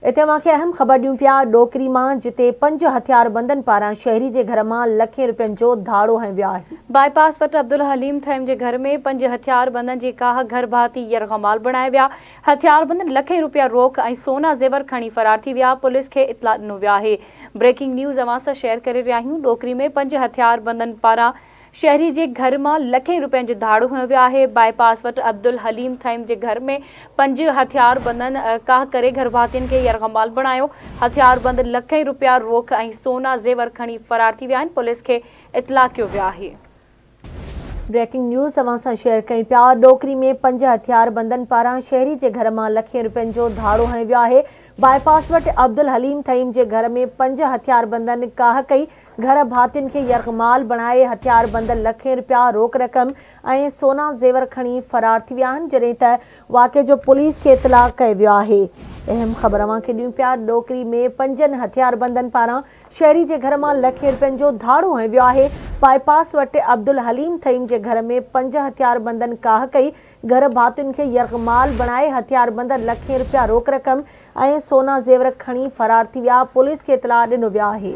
اتي اوهان کي اهم خبر ڏيون پيا ڏوڪري مان جتي پنج هٿياربندن پاران شهري جي گهر مان لکين روپين جو ڌاڙو هنيو ويو آهي. باء پاس وٽ عبدالحليم ٿهيم جي گهر ۾ پنج هٿياربندن جي ڪاهه گهر ڀاتي يرغمال بڻائي ويا، هٿياربندن لکين روپيا روڪ ۽ سونا زيور کڻي فرار ٿي ويا، پوليس کي اطلاع ڏنو ويو آهي. بريڪنگ نيوز اوهان سان شيئر ڪري رهيا آهيون ڏوڪري ۾ پنج هٿياربندن پاران شهري جي گهر مان لکين روپين جو ڌاڙو هنيو ويو آهي، باء پاس وٽ عبدالحليم ٿهيم جي گهر ۾ پنج هٿياربندن ڪاهه ڪري گهرڀاتين کي يرغمال بڻايو، هٿياربند لکين روپيا روڪ ۽ سونا زيور کڻي فرار ٿي ويا آهن، پوليس کي اطلاع ڪيو ويو آهي. بريڪنگ نيوز اوهان سان شيئر ڪيون پيا ڏوڪري ۾ پنج هٿياربندن پاران شهري جي گهر مان لکين روپين جو ڌاڙو هنيو ويو آهي، باء پاس وٽ عبدالحليم ٿهيم جي گهر ۾ پنج هٿياربندن ڪاهه ڪئي، گهر ڀاتين کي يرغمال بڻائي هٿياربند لکين رپيا روڪ رقم ۽ سونا زيور کڻي فرار ٿي ويا آهن جڏهن ته واقعي جو پوليس کي اطلاع ڪيو ويو آهي اهم خبر اوهان کي ڏيون پيا ڏوڪري ۾ پنجن هٿياربندن پاران شهري جي گهر مان لکين رپين جو ڌاڙو هنيو ويو آهي باء پاس وٽ عبدالحليم ٿهيم جي گهر ۾ پنج هٿياربندن ڪاهه ڪئي گهر ڀاتين کي يرغمال بڻائي هٿياربند لکين رپيا روڪ رقم ۽ سونا زيور کڻي فرار ٿي ويا پوليس کي اطلاع ڏنو ويو آهي.